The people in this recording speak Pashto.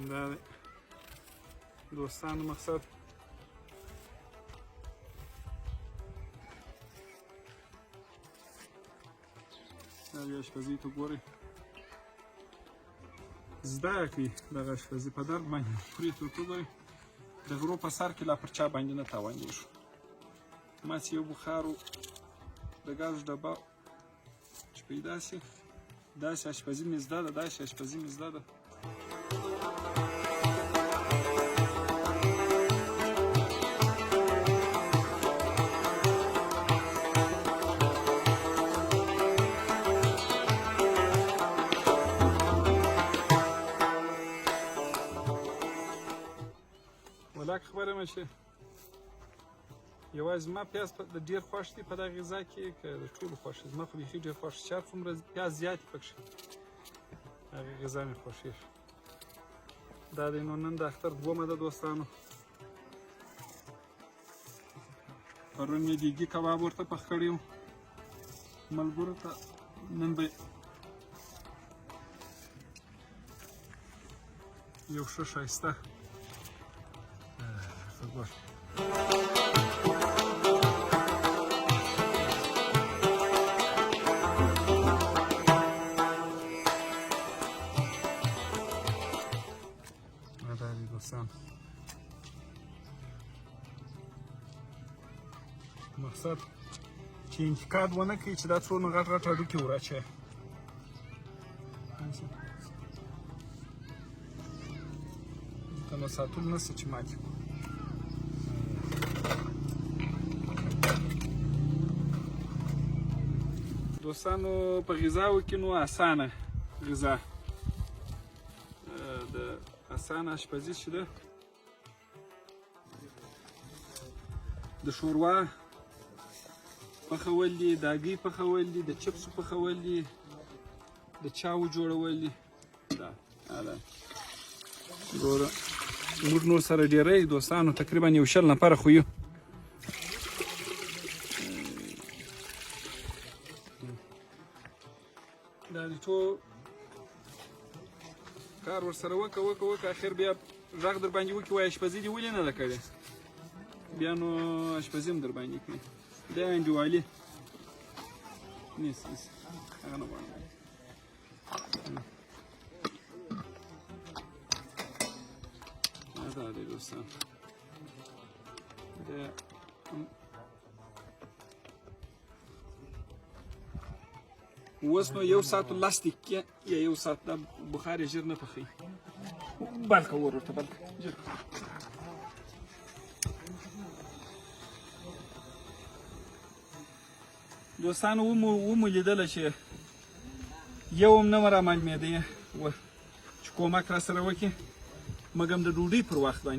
دا دی دوستانو مقصد دا بیا اشپزۍ ته ګورئ، زده یې کړئ دغه اشپزي په درد باندې خوري. ته ورته وګورئ، د غرو په سر کې لا پر چا باندې نه تاوانېږو. ما چې یو بخار د ګاز ډبه چې پیدا شي، داسې اشپزي مې زده ده، داسې اشپزي مې زده ده. ولاکه خبره مې شي، یوازې زما پیاز د ډېر خوښ دي په دغه غذا کې که د ټولو خوښ دي؟ زما خو بیخي ډېر خوښ، چې هر څومره پیاز زیات دي پکښې هغه غذا مې خوښېږي. دا دی نو نن د اختر دومه ده دوستانو. پرون مې دیګي کباب ورته پخ کړی و ملګرو ته، نن به یو ښه ښایسته ګوره. دا دي دوستان مقصد چې انتقاد ونه کوي چې دا څونه غټ غټ هډوکي وراچوي. دلته نو ساتل نه سي چې ماتې کړو. دوستانو په غذاو کې نو اسانه غذا د اسانه اشپزي چې ده د شوروا پخول دي، د هګۍ پخول دي، د چپسو پخول دي، د چاو جوړول دي. دا دا ګوره موږ نور سره ډېری دوستانو تقریبا یو 20 نفره خو یو. دا د ټول کار ورسره وکه وکه وکه، اخر بیا غږ در باندې وکړي، وایي اشپزي دې ولې نه ده کړې؟ بیا نو اشپزي هم در باندې کړي. دا انډیوالي نیس نیس هغه نه غواړم. دا دی دوستان، دا اوس نو یو ساعت او 10 دقیقې یا یو ساعت، دا بخار یې ژر نه پخوي. بل که اور ورته بل ژر. دوستانو ومو لیدله چې یو هم نه را معلومېدی چې کومک را سره وکړي، مګم د ډوډۍ پر وخت باندې.